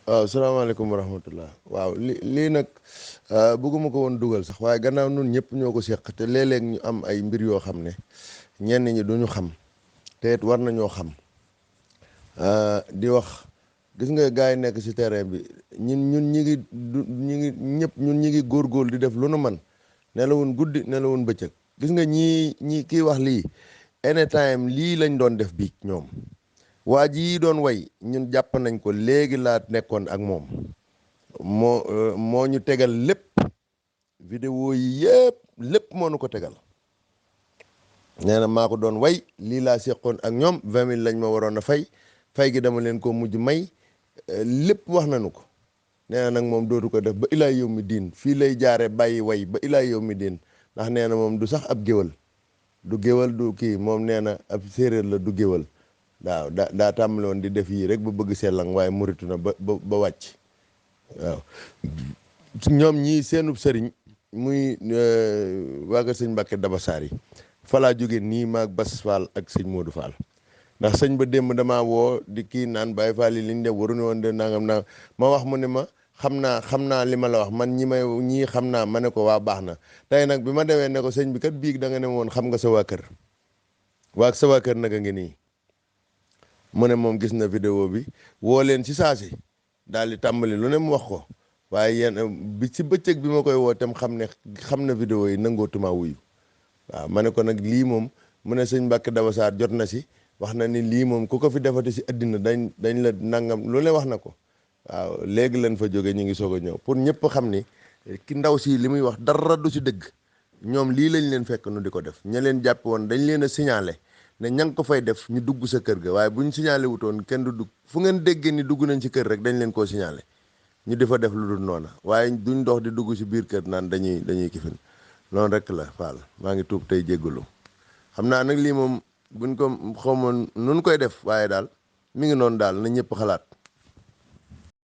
waaw salaamaaleykum wa rahmatullah waaw lii nag bëgguma ko woon dugal sax waaye gannaaw nun ñëpp ñoo ko seq te léeg-léeg ñu am ay mbir yoo xam ne ñenn ñi duñu xam te it war nañoo xam di wax gis nga gars yi nekk ci terrain bi ñun ñun ñi ngi góorgóorlu di def lu nu man nelawun guddi nelawun bëccëg gis nga ñii kii wax lii anytime lii lañ doon def biig ñoom waa ji doon way ñun jàpp nañ ko léegi laa nekkoon ak moom moo ñu tegal lépp vidéo yi yëpp lépp moo nu ko tegal nee na maa ko doon way lii laa seqoon ak ñoom 20 000 lañ ma waroon a fay gi dama leen ko mujj may lépp wax nañu ko nee na nag moom dootu ko def ba ilaa yow mi diin fii lay jaare bàyyi way ba ilaa yow mi diin ndax nee na moom du sax ab géwal du géwal du kii moom nee na ab séeréer la du géwal waaw daa tàmbale woon di def yii rek ba bëgg sellang waaye muritu na ba wàcc waaw ñoom ñii seenub sëriñ muy waaga sëñ Mbàkke Daba Saar yi falaa jóge nii maag Bas Fall ak sëñ Modou Fall ndax sëñ ba démb damaa woo di kii naan Baye Fall yi liñ def waruñu woon de nangam naa ma wax mu ne ma xam naa li ma la wax man ñii xam naa ma ne ko waa baax na tey nag bi ma demee ne ko sëñ bi kat biig da nga ne woon xam nga sa waa kër sa waa kër nag a ngi nii mu ne moom gis na vidéo bi woo leen ci saasi daal di tàmbali lu ne mu wax ko waaye yéen bi ci bëccëg bi ma koy woo tam xam na vidéo yi nangootuma wuyu waaw ma ne ko nag lii moom mu ne sëñ Mbàkke Daba Saar jot na si wax na ni lii moom ku ko fi defati si àddina dañ la nangam lu ne wax na ko waaw léegi lañ fa jóge ñu ngi soog a ñëw pour ñëpp xam ni ki ndaw si li muy wax dara du si dëgg ñoom lii lañ leen fekk nu di ko def ña leen jàpp woon dañ leen a signalé ne ña ko fay def ñu dugg sa kër ga waaye buñ signalé wutoon kenn du dugg fu ngeen déggee ni dugg nañ ci kër rek dañ leen koo signalé ñu di fa def lu dul noona waaye duñ dox di dugg si biir kër naan dañuy kifin loolu rek la Fall maa ngi tuub tey jéggalu xam naa nag lii moom buñ ko xawma nun koy def waaye daal mi ngi noonu daal na ñëpp xalaat